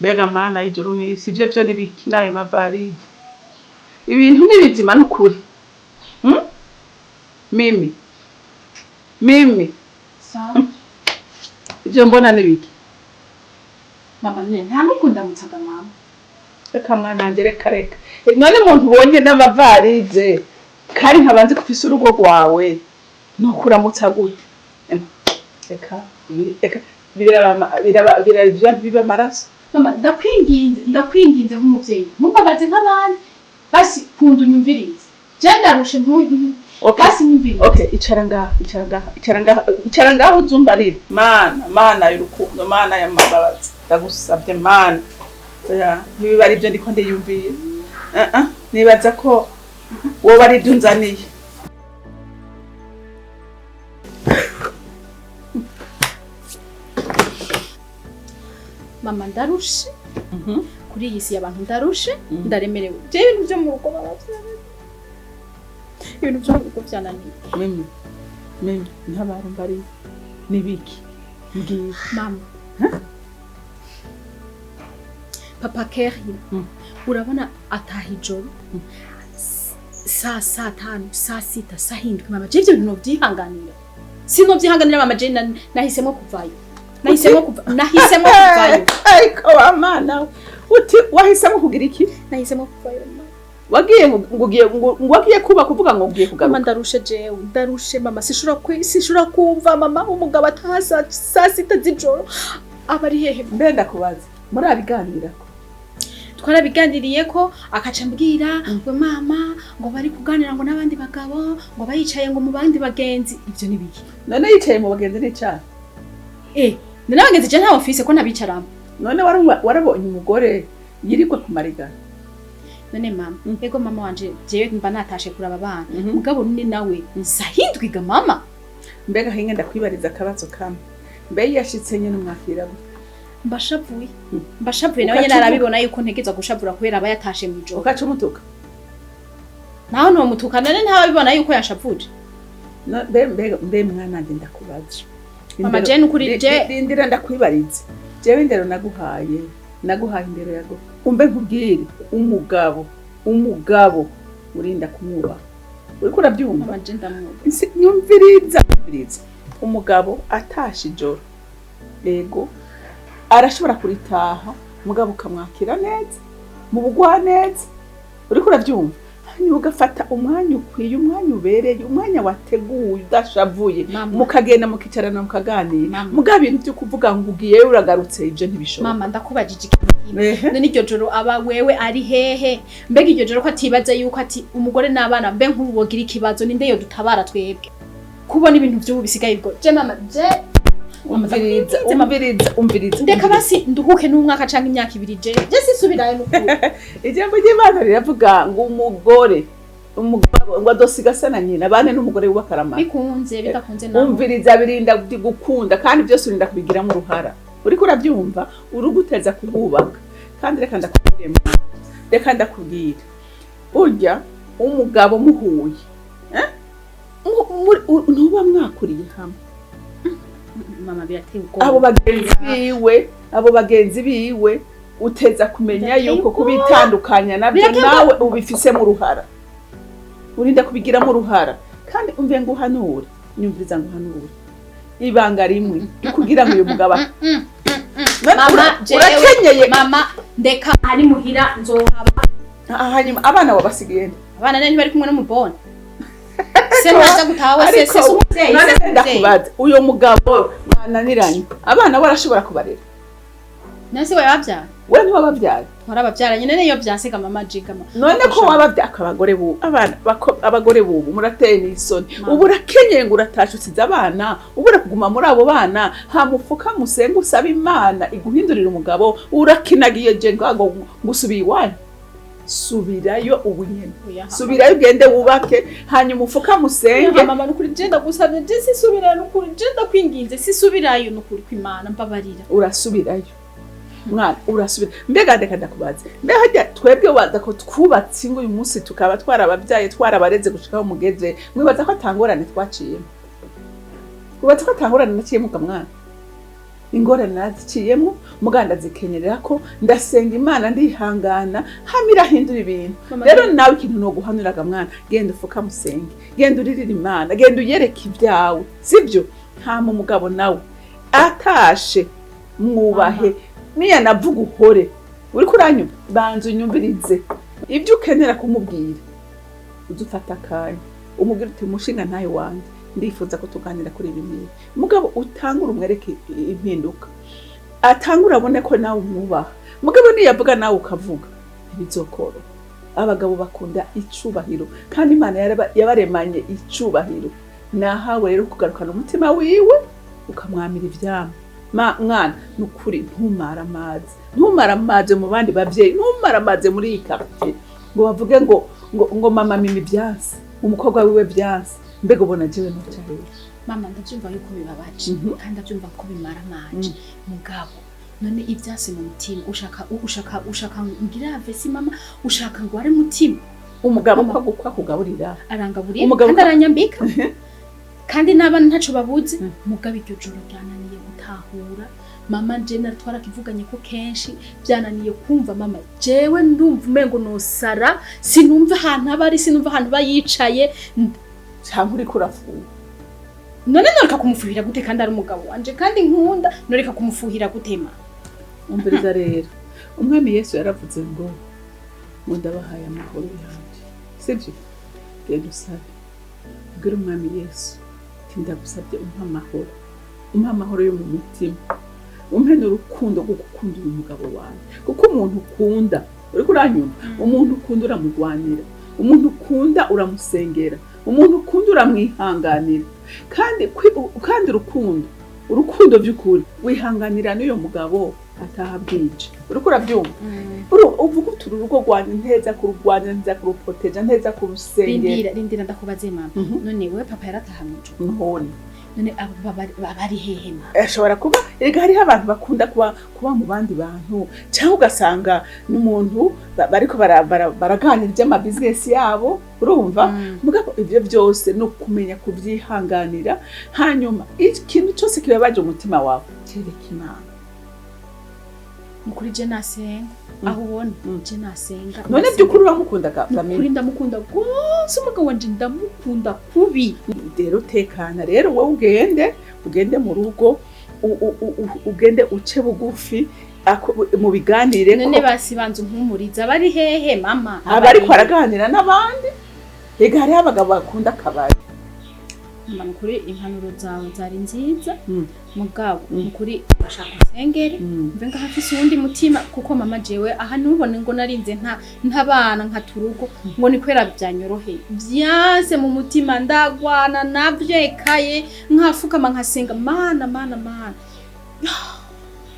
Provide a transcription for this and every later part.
Mbega Mana y'ijuru n'isi, ivyo vyo n'ibiki n'ayo mavarisi? Ibintu ni bizima n'ukuri. Hmm? Mimi, Mimi, Sawa. ivyo mbona n'ibiki? Mama none nta n'ukundamutsaga mama. Reka mwana wanje, reka reka. None umuntu ubonye n'amavarize kandi nkaba nzi ko ufise urugo rwawe, nokuramutsa gute? Reka, reka, biraba biba amaraso. Mama, ndakwinginze, ndakwinginze nk'umuvyeyi. Ntumbabaze nk'abandi. Basi kunda unyumvirize. Je ndarushe ntu Okay. Basi nyumvirize. Okay, icara ngaha, icara ngaha, icara ngaha, icara ngaha uzumbarire. Mana, Mana y'urukundo, Mana y'amababazi, ndagusabye Mana. Oya, ntibiba ari byo ndiko ndiyumvira. Nibaza ko wowe ari ibyo unzaniye. Mama, ndarushe. Kuri iyi si y'abantu ndarushe, ndaremerewe. Je ibintu vyo mu rugo baravyananiye. Ibintu vyo mu rugo vyananiye. Mimi, Mimi, ntabara umbariye. Nibiki? Mbwira. Mama. Papa Kerry, urabona ataha ijoro saa 5, saa 6, saa 7. Mama, je ivyo bintu novyihanganira, sinovyihanganira mama. Je nahisemo kuvayo, nahisemo kuva, nahisemo kuvayo. Ariko wa Mana, uti wahisemo kugira iki? Nahisemo kuvayo mama. Wagiye ngo ugiye ngo wagiye kuba kuvuga ngo ugiye Mama, kugaruka. ndarushe, jewe ndarushe mama. Sishobora kumva mama, umugabo ataha saa 6 z'ijoro aba ari hehe? Mbe ndakubaza, murabiganirako? Twarabiganiriye ko akaca ambwira ngo mama ngo bari kuganira ngo n'abandi bagabo, ngo bayicaye ngo mu bandi bagenzi. Ivyo ni biki? None yicaye mu bagenzi n'icaha? Eh, none abagenzi je nta office ko ntabicaramo. None warabonye umugore yirirwa kumarigara? None mama, ego mama wanje, jewe mba natashe kuraba abana, mugabo none nawe sahindwiga mama. Mbega hinge ndakwibariza akabazo kamwe, mbe iyo yashitse nyene umwakira gute? Mbashavuye, mbashavuye nawe nyene arabibona yuko ntegezwa gushavura kubera aba yatashe mw'ijoro. Ukaca umutuka? Naho ntomutuka, none ntababibona yuko yashavuje? Mbe mwana wanje, ndakubaza. Mama, Indero- je nukuri Rindira ndakwibariza. Jewe indero naguhaye, naguhaye indero yago. Umbe nkubwire, umugabo urinda kumwubaha, uriko urabyumva? Mama, je ndamwubaha. Nyumviriza, nyumviriza. Umugabo atashe ijoro, yego arashobora kuritaha, umugabo ukamwakira neza mu bugwaneza, uriko urabyumva? Hanyuma ugafata umwanya ukwiye, umwanya ubereye, umwanya wateguye udashavuye, Mama. mukagenda mukicarana mukaganira. Mama. Mugabo ibintu byo kuvuga ngo ugiyeyo uragarutse, ibyo ntibishoboka. Mama, ndakubajije ikintu kimwe. None iryo joro aba wewe ari hehe? Mbega iryo joro ko atibaza yuko ati umugore n'abana, mbe nk'ubu bogira ikibazo, ninde yo dutabara twebwe? Kubona ibintu vy'ubu bisigaye ubwo, je mama, je Umviriza. Ndakwinginze, mama. Umviriza, umviriza. Ndeka. Umviriza. Basi nduhuke n'umwaka canke imyaka 2, je sisubirayo n'ukuri. Ijambo ry'Imana riravuga ngo umugore, umugabo ngo adosiga se na nyina abane n'umugore wubaka aramara. Bikunze bidakunze naho. Umviriza, birinda gukunda kandi byose urinda kubigiramo uruhara, uriko urabyumva? Uruguteza kuhubaka. Kandi reka ndakubwire mwana, reka ndakubwire, urya umugabo muhuye, eh? Ntuba mwakuriye hamwe. Mama, birateye ubwoba. Abo bagenzi biwe, abo bagenzi biwe uteza kumenya Birateye yuko ubwoba. kubitandukanya nabyo Birateye nawe ubifisemo uruhara, urinda kubigiramo uruhara. Kandi umve nguhanure, nyumviriza nguhanure, ibanga rimwe kugira ngo uyu mugabo None Mama, jewe urakenyeye. Mama, ndeka, ari muhira nzohaba. Hanyuma abana wabasigiye nde? Abana nari bari kumwe n'umubone se, ntaza gutaha we se. Ariko Se umuvyeyi, none se umuvyeyi. ndakubaza, uyo mugabo mwananiranye, abana we arashobora kubarera? Nase we bavyara. We ntiwababyaye? Twarabavyaranye. None iyo vyansiga mama, jiga mama. None ko wababyaye, abagore bubu, abana abagore bubu murateye n'isoni. Mama. Ubu urakenyeye ngo uratashe usize abana, ubura kuguma muri abo bana, hamufuka musenge usaba Imana iguhindurira umugabo. Urakinagiye je ngo ngusubiye iwanyu? Subirayo ubu nyene. Oya, Subirayo ugende wubake, hanyuma ufuka musenge. Oya, mama, nukuri je ndagusavye, je sisubirayo nukuri, je ndakwinginze sisubirayo nukuri kw'Imana, mbabarira. Urasubirayo mwana, urasubira. Mbega ndeka ndakubaza, mbe harya twebwe waza ko twubatse ingo uyu munsi tukaba twarababyaye, twarabareze gushika aho mugeze, mwibaza ko atangorane twaciyemo? Wibaza ko atangorane naciyemo ga mwana? Ingorane naraziciyemo, muganda zikenyerera ko ndasenga Imana, ndihangana, hama irahindura ibintu. Mama, Rero nawe ikintu noguhanuraga, mwana, genda ufukamusenge, genda uririra Imana, genda uyereke ibyawe, sibyo? Hama umugabo nawe atashe mwubahe, niyanavuga uhore. Uriko uranyumva? Banza unyumvirize. Ibyo ukenera kumubwira, uze ufata akanya umubwira uti: "Umushinga ntayo wanjye, ndifuza ko tuganira kuri ibi n'ibi." Mugabo utangure umwereke impinduka, atangure abone ko nawe umwubaha. Mugabo niyavuga nawe ukavuga, ntibizokoroha. Abagabo bakunda icubahiro, kandi Imana yabaremanye icubahiro. Nahawe rero kugarukana umutima wiwe, ukamwamira ivyama. Mwana, ni ukuri, ntumara amazi, ntumara amazi mu bandi bavyeyi, ntumara amazi muri iyi quartier ngo bavuge ngo mama Mimi vyanse, umukobwa wiwe vyanse. Mbega ubona jewe noca rero? Mama, ndabyumva yuko bibabaje, kandi ndabyumva ko bimara amaje. Mugabo none ibyase mu mutima, ushaka ngira vesi, mama? Ushaka ngo are mutima? Umugabo Mama. ko akugaburira. Arangaburira. Umugabo Kandi aranyambika, kandi n'abana ntaco babuze. Mugabo iryo joro ryananiye gutahura, mama. Je na twarakivuganye ko kenshi, byananiye kumva, mama. Jewe ndumva umengo nosara, sinumva ahantu aba ari, sinumva ahantu aba yicaye. Canke uriko urafuha? None noreka kumufuhira gute kandi ari umugabo wanje kandi nkunda? Noreka kumufuhira gute, ma? Umviriza rero, Umwami Yesu yaravuze ngo "Ndabahaye amahoro yanjye", sibyo? Genda usabe, ubwire Umwami Yesu ati: "Ndagusabye umpe amahoro, umpe amahoro yo mu mutima, umpe n'urukundo rwo gukunda uyu mugabo wanjye." Kuko umuntu ukunda, uriko uranyumva, umuntu ukunda uramugwanira, umuntu ukunda uramusengera, umuntu ukunda uramwihanganira. Kandi urukundo by'ukuri, wihanganira n'uyo mugabo ataha bwije. Uriko urabyumva? Uvuga uti: "Uru rugo rwanjye nteza kururwanira, nteza kuruproteja, nteza kurusengera." Rindira, rindira, ndakubaze, mama. None wewe papa yarataha mw'ijoro? Ntone. None abo baba ari hehe, mama? Ashobora kuba, erega hariho abantu bakunda kuba mu bandi bantu, cyangwa ugasanga n'umuntu bariko baraganira iby'amabizinesi yabo, urumva? Mugabo ibyo byose ni ukumenya kubyihanganira. Hanyuma ikintu cyose kibabaje umutima wawe, kereka Imana. Nukuri je nasenga, aho ubona, je nasenga. None by'ukuri uramukundaga? Nukuri ndamukunda rwose, umugabo wanje ndamukunda kubi. Rero tekana rero, wowe ugende mu rugo, ugende uce bugufi, mu biganire ko. None basi banza umpumuriza, bari hehe, mama? Aba ariko araganira n'abandi. Rega hariho abagabo bakunda akabari. Mama, nukuri impanuro zawe zari nziza. Mugabo nukuri bashaka usengere, mve ngaho afise uwundi mutima, kuko mama, jewe aha ntubone ngo narinze nta ntabana nka turugo ngo ni kwera byanyoroheye. Vyanse mu mutima, ndagwana navyo, ekaye nkafukama nkasenga: "Mana, Mana, Mana."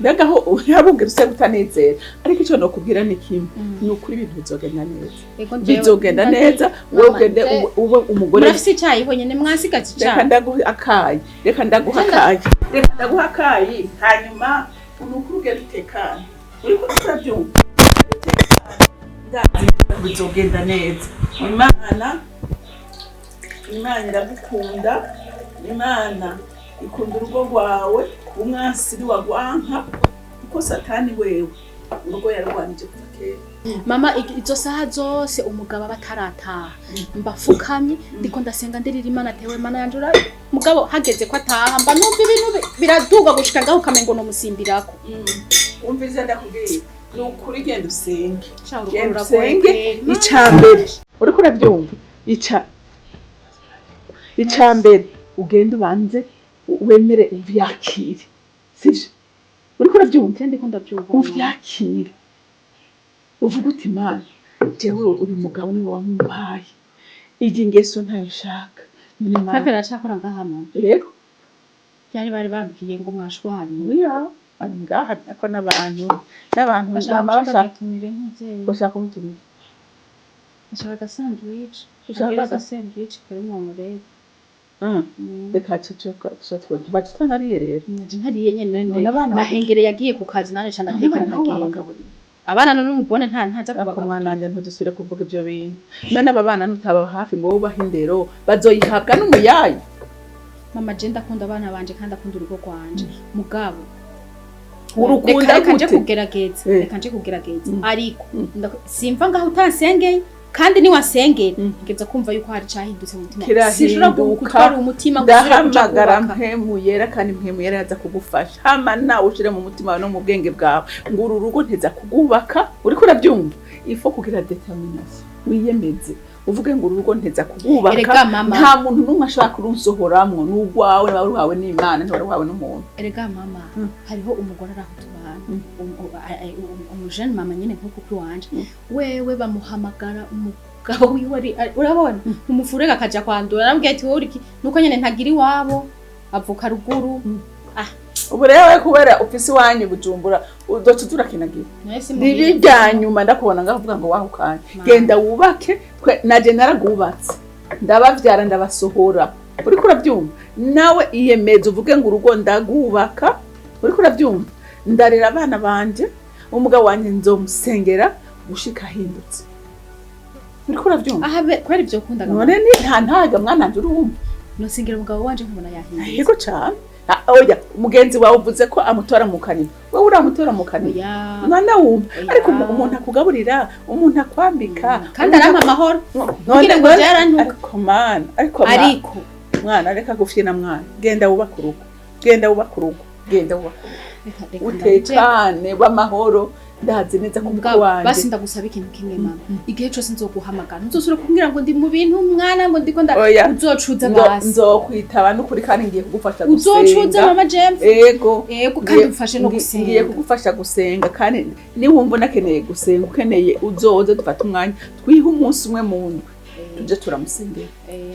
Mbega aho urabubwira usa kutanezera, ariko icyo nokubwira ni kimwe: ni ukuri ibintu bizogenda neza. Ego, Bizogenda neza. Wowe Mama, ugende ube umugore. Murafise icayi honyene? Mwasigaje Reka icayi? ndaguha akayi, reka ndaguha akayi, reka ndaguha akayi. Hanyuma ni ukuri ugenda utekane. Uriko urabyumva? Utekane, ndazi neza ko bizogenda neza. Imana iragukunda, Imana ikunda urugo rwawe. Umwansi wagwanka, kuko Satani wewe urugo yarwanije kuva kera. Mama, izo saha zose umugabo aba atarataha, mbafukamye ndiko ndasenga, ndirira Imana, atewe Mana yanje mugabo hageze ko ataha, mba numva ibintu biraduga gushika ngaho ukamengo nomusimbirako. Umviriza ndakubwira, ni ukuri genda usenge. Sha, urugo Genda ruragoye usenge. kweri. Icambere, uriko urabyumva, icambere ugende ubanze wemere uvyakire, sivyo? Uriko urabyumva? Je ndiko ndabyumva. Uvyakire, uvuga uti: "Imana, jewe uyu mugabo niwe wamumpaye, iyi ngeso ntayo nshaka. None Mana." Papa aracakora ngaha, mama? Rero. Byari bari babwiye ngo mwashwanye. Oya, ari ngaha, ariko n'abantu bama bashaka Tumire nk'umuvyeyi. Bashaka kumutumira. Ashaka aga sandwich. Ushaka Agira aga sandwich karimo umurebe. Reka tuba tutanariye rero. Nje ntariye nyene. None abana Nahengere yagiye ku kazi, nanje ca ndatekera. Abana nabo Ndagenda. Babagaburira. Abana none umubone nta ntaza Ariko kubagaburira. mwana wanjye, ntudusubire kuvuga ibyo bintu. None aba bana nutaba hafi ngo wubahe indero, bazoyihabwa n'umuyayi. Mama, je ndakunda abana banje kandi akunda urugo rwanje, mugabo Urukunda Reka nje gute? kugerageza. Eh. Reka nje kugerageza. Mm. Ariko Mm. simva ngaho utansengeye, kandi niwasengera Mm. ngeza kumva yuko hari cahindutse mu mutima. Kirahinduka. Sinshobora gutwara umutima ngo usubire kuja Ndahamagara kubaka. Mpwemu Yera, kandi Mpwemu Yera aza kugufasha. Hama nawe ushire mu mutima wawe no mu bwenge bwawe ngo uru rugo nteza kugubaka. Uriko urabyumva? Il faut kugira détermination, wiyemeze, uvuge ngo uru rugo nteza kugubaka. Erega mama. Nta muntu n'umwe ashobora kurunsohoramwo, n'urwawe waruhawe n'Imana, ntiwaruhawe n'umuntu. Erega mama, hariho umugore ari aho tubana, umujene mama nyine nk'uko kuri wanje. Wewe bamuhamagara umugabo wiwe urabona umufurega akaja kwandura, arambwira ati wowe uri iki? Nuko nyene ntagira iwabo, avuka ruguru. Ubu rero we kubera ufise iwanyu i Bujumbura, uzoca turakinagira. Nahise Ribi rya nyuma ndakubona ngavuga ngo wahukanye. Mama. Genda wubake. Twe naje naragwubatse, ndabavyara, ndabasohora. Uriko uravyumva? Nawe iyemeze uvuge ngo urugo ndagwubaka. Uriko uravyumva? Ndarera abana banje, umugabo wanje nzomusengera gushika ahindutse. Uriko uravyumva? Aha kubera ivyo kundaga. None ni nta ntaga mwana wanje, urumva? Nosengera umugabo wanje nkabona yahindutse. Yego cane. Ah, oya, mugenzi wawe uvuze ko amutora mu kanwa, wewe uramutora mu kanwa? Oya. Mwana, wumva? Oya. Ariko umuntu akugaburira, umuntu akwambika, Kandi arampa amahoro none kugira ngo byarantuka. Ariko mana, ariko Ariko mwana, reka gufyina mwana. Genda wubake urugo, genda wubake urugo, genda wubake urugo. Reka reka ndabije. Utekane w'amahoro, ndazi neza ko umukwe Mugabo wanje. basi ndagusaba ikintu kimwe mama, igihe cose nzoguhamagara ntuzosubira kumbwira ngo ndi mu bintu mwana, ngo ndiko nda Oya. uzocuza basi. Nzokwitaba n'ukuri, kandi ngiye kugufasha Uzocuza gusenga. mama James. Ego. Yego, kandi umfashe no Ngiye gusenga. kugufasha gusenga, kandi niwumva unakeneye gusenga, ukeneye uzoze dufate umwanya, twihe umunsi umwe mu ndwi tuje turamusengera.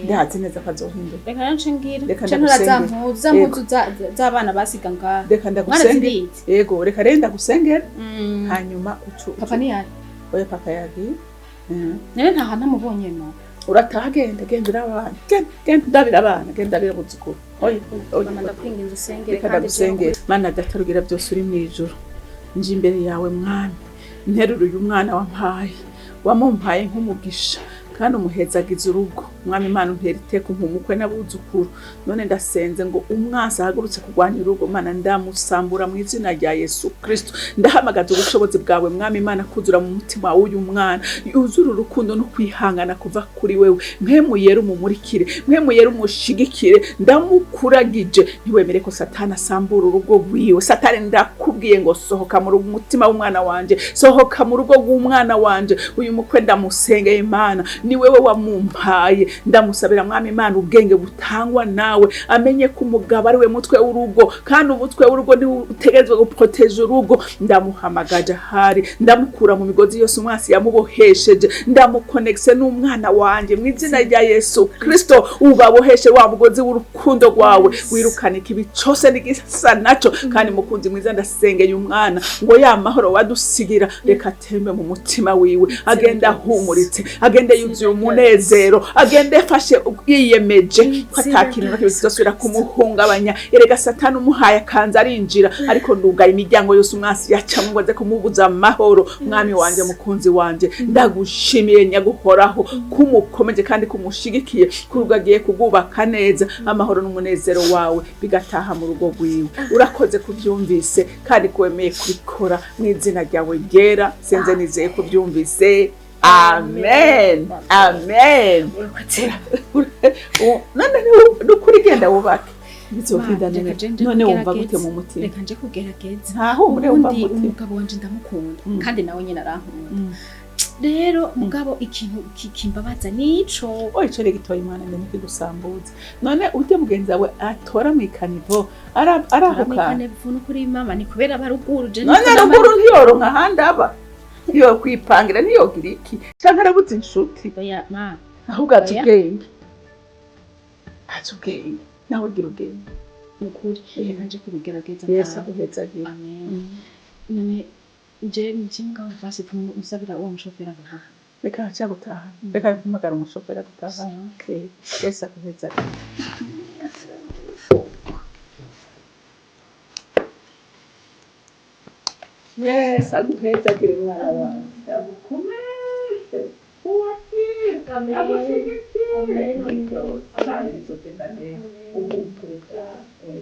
Ndazi neza ko azohinduka. Reka rero nce ngira Reka nce ntura za ndagusengera. mpuzu, za mpuzu z'abana basiga ngaha. Reka ndagusengera. Mwarazibitse. Yego, reka rero ndagusengera, hanyuma ucu Papa ntiyari? Oya, papa yagiye. None nta hantu amubonye mama? Urataha, genda, genda uraba abana, genda, genda ndabira abana, genda ndabira abuzukuru. Oya, oya. Mama, ndakwinginze usengere. Reka Kandi ndagusengera. Mana Data rugira byose uri mu ijuru, nje imbere yawe Mwami, nterura uyu mwana wampaye, wamumpaye nk'umugisha, kandi umuhezagiza urugo. Mwami Imana, untera iteka umukwe n'abuzukuru. None ndasenze ngo umwansi ahagurutse kurwanya urugo, Mana, ndamusambura mu izina rya Yesu Kristo. Ndahamagaza ubushobozi bwawe Mwami Imana kuzura mu mutima w'uyu mwana, yuzure urukundo no kwihangana kuva kuri wewe. Mpwemu Yera umumurikire, Mpwemu Yera umushigikire. Ndamukuragije, ntiwemere ko Satani asambura urugo rwiwe. Satani, ndakubwiye ngo sohoka mu mutima w'umwana wanje, sohoka mu rugo rw'umwana wanje. Uyu mukwe ndamusengeye Imana, ni wewe wamumpaye. Ndamusabira Mwami Imana ubwenge butangwa nawe, amenye ko umugabo ari we mutwe w'urugo, kandi umutwe w'urugo niwe utegerezwa guproteja urugo. Ndamuhamagaje ahari, ndamukura mu migozi yose umwasi yamubohesheje, ndamukonegise n'umwana wanje mu izina rya Yesu Kristo. Ubaboheshe wa mugozi w'urukundo rwawe, wirukane ikibi cose n'igisa naco. Kandi mukunzi mwiza, ndasengeye umwana ngo ya mahoro wadusigira reka atembe mu mutima wiwe, agende ahumuritse, agende yuzuye umunezero, agende afashe yiyemeje ko ata kintu na kimwe kizosubira kumuhungabanya. Erega Satani umuhaye akanza arinjira, ariko ndugaye imiryango yose umwasi yacamwe ngo aze kumubuza amahoro. Mwami wanje, mukunzi wanje, ndagushimiye nyaguhoraho kumukomeje kandi kumushigikiye kurugo agiye kugubaka neza, amahoro n'umunezero wawe bigataha mu rugo rwiwe. Urakoze kubyumvise kandi kuwemeye kubikora. Mu izina ryawe ryera senze, nizeye kubyumvise. Amen, amen. None nukuri genda wubake, bizogenda Reka neza. nje None wumva kugerageza. gute mu mutima? Reka nje kugerageza. Ntahumure, wumva Ubundi mutima. umugabo wanje ndamukunda, kandi nawe nyine arankunda. Rero mugabo ikintu kimbabaza nico. Oya, ico rero gitoye mwana, ndende kigusambuza. None urya mugenzi wawe atora mw'ikanivo arahukana? Aramikane n'ukuri mama, ni kubera baruguru je. None ruguru ntiyoronka ahandi aba, ntiyokwipangira, ntiyogira iki, canke arabuze inshuti? Oya ma. Ahubwo azi Oya. ubwenge, azi ubwenge, nawe gira ubwenge. Nukuri reka nje kubigerageza. Yesu Ndabe. aguhezagira. Amen. None nje nje basi musabira uwo mushoferi agahaha. Reka aca gutaha, reka mpamagara umushoferi agutaha. Yesu aguhezagira. Yesu aguhezagire mwana wanjye, agukomeze, wubakire, agushyigikire muri byose, kandi bizogenda neza, uhumure cyane.